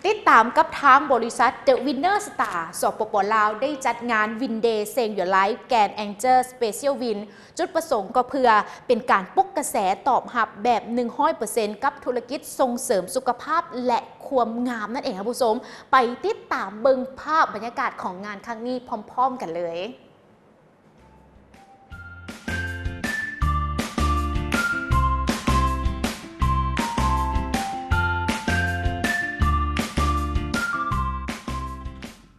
ຕິດຕາມກັບທາງບໍລິສັດ The Winner Star ສປປ ລາວ ໄດ້ຈັດງານ Win Day Send Your Light Grand Angel Special Win ຈຸດປະສົງກໍເພື່ອເປັນການປຸກກະແສຕອບຮັບແບບໜຶ່ງຮ້ອຍເປີເຊັນ ກັບທຸລະກິດສົ່ງເສີມສຸຂະພາບ ແລະ ຄວາມງາມນັ້ນເອງ ທ່ານຜູ້ຊົມ. ໄປຕິດຕາມເບິ່ງພາບບັນຍາກາດຂອງງານຄັ້ງນີ້ພ້ອມໆກັນເລີຍ.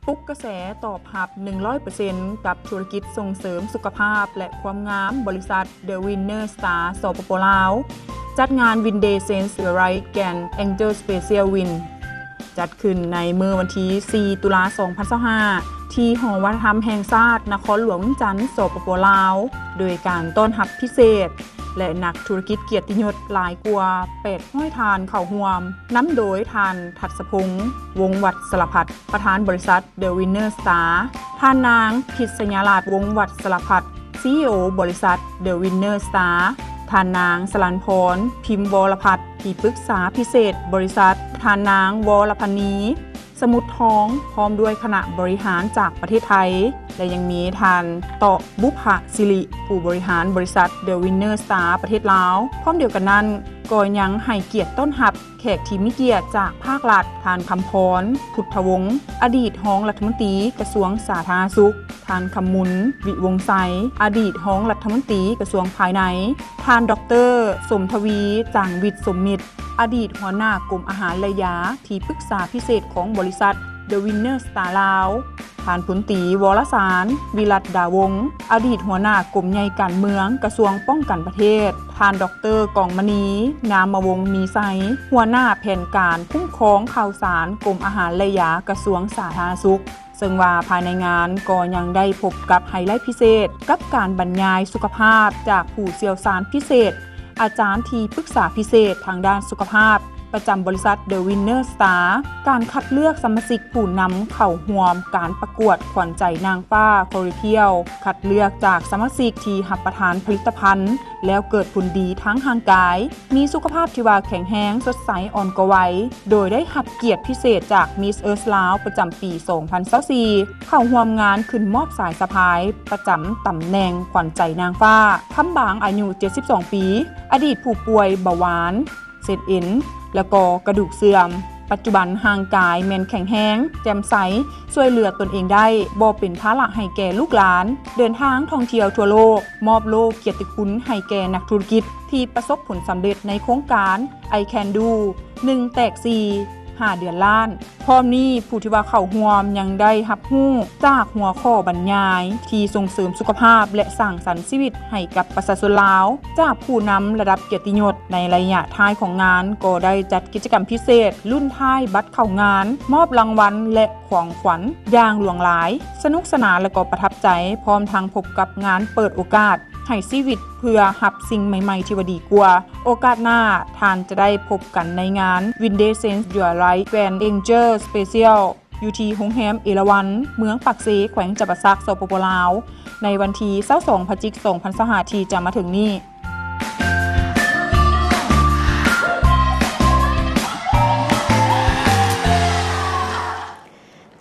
ປຸກກະແສຕອບຮັບໜຶ່ງຮ້ອຍເປີເຊັນ ກັບທຸລະກິດສົ່ງເສີມສຸຂະພາບ ແລະ ຄວາມງາມ ບໍລິສັດ The Winner Star ສປປ ລາວ ຈັດງານ Win Day Send Your Light Grand Angel Special Win ຈັດຂຶ້ນໃນມື້ວັນທີສີ່ ຕຸລາ ສອງພັນຊາວຫ້າ ທີ່ຫໍວັດທະນະທຳແຫ່ງຊາດ ນະຄອນຫຼວງວຽງຈັນ ສປປ ລາວ ໂດຍການຕ້ອນຮັບພິເສດ ແລະ ນັກທຸລະກິດກຽດຕິຍົດຫຼາຍກວ່າແປດຮ້ອຍທ່ານເຂົ້າຮ່ວມ, ນຳໂດຍທ່ານ ທັດສະພົງ ວົງວັດສະລະພັດ ປະທານບໍລິສັດ The Winner Star, ທ່ານນາງ ພິດສະຍາລາດ ວົງວັດສະລະພັດ ຊີອີໂອ ບໍລິສັດ The Winner Star, ທ່ານນາງ ສະລັນພອນ ພິມວໍລະພັດ ທີ່ປຶກສາພິເສດບໍລິສັດ, ທ່ານນາງ ວໍລະພັນນີ ສະໝຸດທອງ ພ້ອມດ້ວຍຄະນະບໍລິຫານຈາກປະເທດໄທ ແລະ ຍັງມີທ່ານ ເຕາະ ບຸບພະສິລິ ຜູ້ບໍລິຫານບໍລິສັດ The Winner Star ປະເທດລາວ. ພ້ອມດຽວກັນນັ້ນ ກໍຍັງໃຫ້ກຽດຕ້ອນຮັບ ແຂກທີ່ມີກຽດຈາກພາກລັດ, ທ່ານ ຄຳພອນ ພຸດທະວົງ ອະດີດຮອງລັດຖະມົນຕີກະຊວງສາທາລະນະສຸກ, ທ່ານ ຄຳມຸນ ວິວົງໄຊ ອະດີດຮອງລັດຖະມົນຕີກະຊວງພາຍໃນ, ທ່ານ ດອກເຕີ ສົມທະວີ ຈາງວິດ ສົມມິດ ອະດີດຫົວໜ້າກົມອາຫານ ແລະ ຢາ ທີ່ປຶກສາພິເສດຂອງບໍລິສັດ The Winner Star ລາວ, ທ່ານ ພົນຕີ ວໍລະສານ ວິລັດດາວົງ ອະດີດຫົວໜ້າກົມໃຫຍ່ການເມືອງ ກະຊວງປ້ອງກັນປະເທດ, ທ່ານ ດອກເຕີ ກອງມະນີ ນາມະວົງມີໄຊ ຫົວໜ້າແຜນການຄຸ້ມຄອງຂ່າວສານ ກົມອາຫານ ແລະ ຢາ ກະຊວງສາທາລະນະສຸກ. ເຊິ່ງວ່າພາຍໃນງານກໍຍັງໄດ້ພົບກັບໄຮໄລພິເສດ ກັບການບັນຍາຍສຸຂະພາບຈາກຜູ້ຊ່ຽວຊານພິເສດ ອາຈານທີ່ປຶກສາພິເສດທາງດ້ານສຸຂະພາບ ປະຈຳບໍລິສັດ The Winner Star, ການຄັດເລືອກສະມາຊິກຜູ້ນຳເຂົ້າຮ່ວມການປະກວດຂວັນໃຈນາງຟ້າ Quality, ຄັດເລືອກຈາກສະມາຊິກທີ່ຮັບປະທານຜະລິດຕະພັນ ແລ້ວເກີດຜົນດີທາງຮ່າງກາຍ, ມີສຸຂະພາບທີ່ວ່າແຂງແຮງ, ສົດໃສ, ອ່ອນກວ່າໄວ, ໂດຍໄດ້ຮັບກຽດພິເສດຈາກ Miss Earth ລາວ ປະຈຳປີສອງພັນຊາວສີ່ ເຂົ້າຮ່ວມງານຂຶ້ນມອບສາຍສະພາຍປະຈຳຕຳແໜ່ງຂວັນໃຈນາງຟ້າ ຄຳບາງ ອາຍຸເຈັດສິບສອງປີ, ອະດີດຜູ້ປ່ວຍເບົາຫວານ, ເສັ້ນເອັນ ແລ້ວກໍກະດູກເສື່ອມ. ປັດຈຸບັນຮ່າງກາຍແມ່ນແຂງແຮງ, ແຈ່ມໃສ, ຊ່ວຍເຫຼືອຕົນເອງໄດ້, ບໍ່ເປັນພາລະໃຫ້ແກ່ລູກຫຼານ, ເດີນທາງທ່ອງທ່ຽວທົ່ວໂລກ, ມອບໂລ່ກຽດຕິຄຸນໃຫ້ແກ່ນັກທຸລະກິດທີ່ປະສົບຜົນສຳເລັດໃນໂຄງການ I Can Do ໜຶ່ງແຕກສີ່ ຫ້າເດືອນລ້ານ. ພ້ອມນີ້, ຜູ້ທີ່ວ່າເຂົ້າຮ່ວມຍັງໄດ້ຮັບຮູ້ຈາກຫົວຂໍ້ບັນຍາຍທີ່ສົ່ງເສີມສຸຂະພາບ ແລະ ສ້າງສັນຊີວິດໃຫ້ກັບປະຊາຊົນລາວ ຈາກຜູ້ນຳລະດັບກຽດຕິຍົດ. ໃນໄລຍະທ້າຍຂອງງານກໍໄດ້ຈັດກິດຈະກຳພິເສດລຸ້ນທ້າຍບັດເຂົ້າງານ, ມອບລາງວັນ ແລະ ຂອງຂວັນຢ່າງຫຼວງຫຼາຍ, ສະໜຸກສະໜານ ແລະ ກໍປະທັບໃຈ, ພ້ອມທັງພົບກັບງານເປີດໂອກາດໃຫ້ຊີວິດ ເພື່ອຮັບສິ່ງໃໝ່ໆທີ່ວ່າດີກວ່າ. ໂອກາດໜ້າ, ທ່ານຈະໄດ້ພົບກັນໃນງານ Win Day Send Your Light Grand Angel Special ຢູ່ທີ່ໂຮງແຮມເອລາວັນ, ເມືອງປາກເຊ, ແຂວງຈຳປາສັກ, ສປປ ລາວ ໃນວັນທີຊາວສອງ ພະຈິກ ສອງພັນຊາວຫ້າ ທີ່ຈະມາເຖິງນີ້.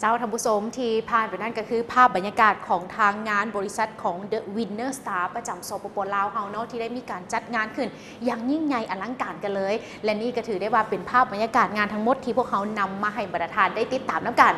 ເຈົ້າ ທ່ານຜູ້ຊົມ ທີ່ຜ່ານໄປນັ້ນກໍຄືພາບບັນຍາກາດຂອງທາງງານບໍລິສັດຂອງ The Winner Star ປະຈຳ ສປປ ລາວ ເຮົາເນາະ ທີ່ໄດ້ມີການຈັດງານຂຶ້ນຢ່າງຍິ່ງໃຫຍ່ອະລັງການກັນເລີຍ ແລະ ນີ້ກໍຖືໄດ້ວ່າເປັນພາບບັນຍາກາດງານທັງໝົດທີ່ພວກເຮົານຳມາໃຫ້ບັນດາທ່ານໄດ້ຕິດຕາມນຳກັນ.